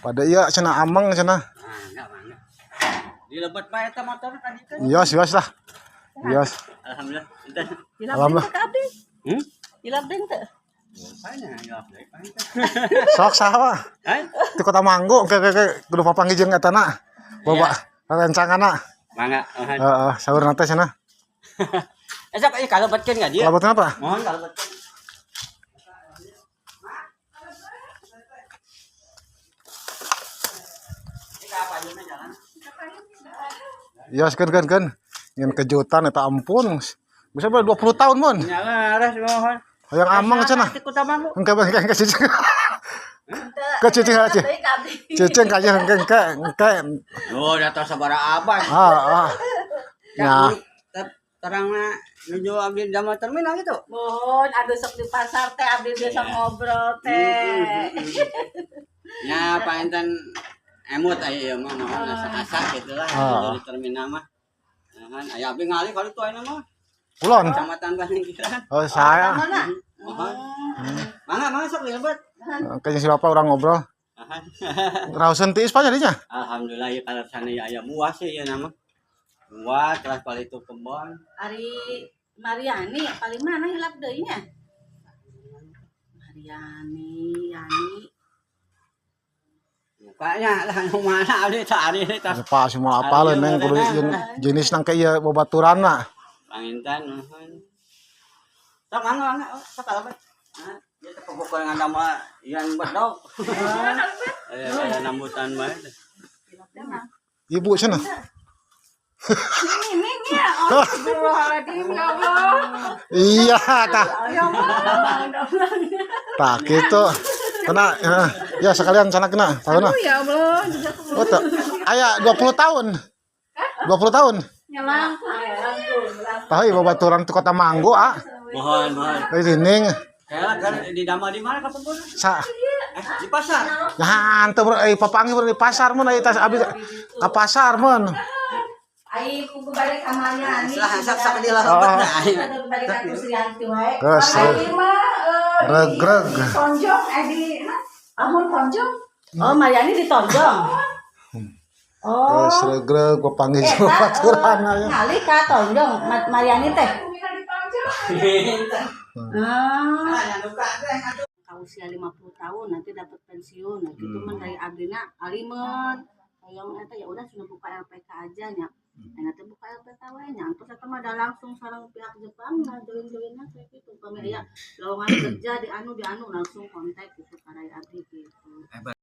Pada iya cenah ameng cenah. Mangga, mangga. Dilebet bae eta motor tadi teh. Iya, wios lah. Wios. Alhamdulillah. Ente. Alhamdulillah. Ka abdi. Hmm? Hilap deui teu? Apanya? Ya, deui pantes. Sok saha, Pak? Hah? Di Kota Manggu ke kudu papanggih jeung eta na. Bapak rencanganna. Mangga. Mohon. Heeh, saur teh cenah. Eh, sok ieu kalebetkeun ka dieu. Kalebetkeun apa? Mohon kalebetkeun. Ini ka payunna jalan. Iya, keun keun keun. Ingin kejutan eta ampun. Bisa 20 tahun mun. Nya laras mohon. Hayang ameng cenah. Di Kota Manggu. Engke engke engke cicing. Ke cicing aja. Deui ka abdi. Cicing ka engke engke engke. Oh, data sabaraha abad. Ah, ah. Ya. Terangna nuju abdi damel terminal gitu. Mohon aduh sok di pasar teh abdi biasa ngobrol teh. Ya, panten emut aya ieu mah mohon asa-asa gitu lah Ah. di terminal mah. Nah, aya abdi ngalih kali tuh ayeuna mah. Kulon. Kecamatan Paningkiran. Oh, saya. Mana? Mohon. Mangga, mangga sok dilebet. Kayaknya si bapak orang ngobrol. Rausen tiis pak jadinya. Alhamdulillah ya kalau sana ya aya buah sih ya nama. Buah terus paling itu kebon. Ari Mariani paling mana hilap deui nya? Mariani, Yani. Mukanya lah nu mana abdi teh ari tas. Ya, Pak semua apaleun neng kudu jeung jenis nang ieu babaturanna. Panginten nuhun. Sok mangga mangga oh, sok kalebet. Nah, ieu teh pokok ngadamel ian bedog. Aya aya nambutan bae teh. Ibu cenah. Ini nya. Oh, astagfirullahaladzim ya Allah. Iya, tah. Ya Allah. Tah kitu. Kena ya sekalian sana kena tahunna. Ya Allah. Oh, tuh. Aya 20 tahun. 20 tahun. Nyelangkung. Tahu ieu babaturan ti Kota Manggu ah. Mohon, mohon. Dari sini Kayaknya kan di damel di mana kapungkur? sa Eh, di pasar. ya henteu bro eh papanggih bro di pasar mun aya tas abdi ka pasar mun. Ai kudu balik ka Mariani. Lah sok sok di lebet Oh. nah. Balik ka Kusrianti wae. Geus, Ari mah Reg-reg. Tonjong eh di amun Tonjong. Oh, Mariani di Tonjong. Oh. Geus reg-reg papanggih jeung babaturan aya. Ngali ka Tonjong Mariani teh. Ah. Ka usia 50 tahun nanti dapat pensiun. Nah, gitu men dari abdina alimen. Hayang eta ya udah sudah buka LPK aja nya. Nah, nanti buka LPK we nya. Terus eta mah ada langsung sareng pihak Jepang nah join-joinna kayak gitu. Kami aya lowongan kerja di anu langsung kontak gitu ka rai abdi gitu.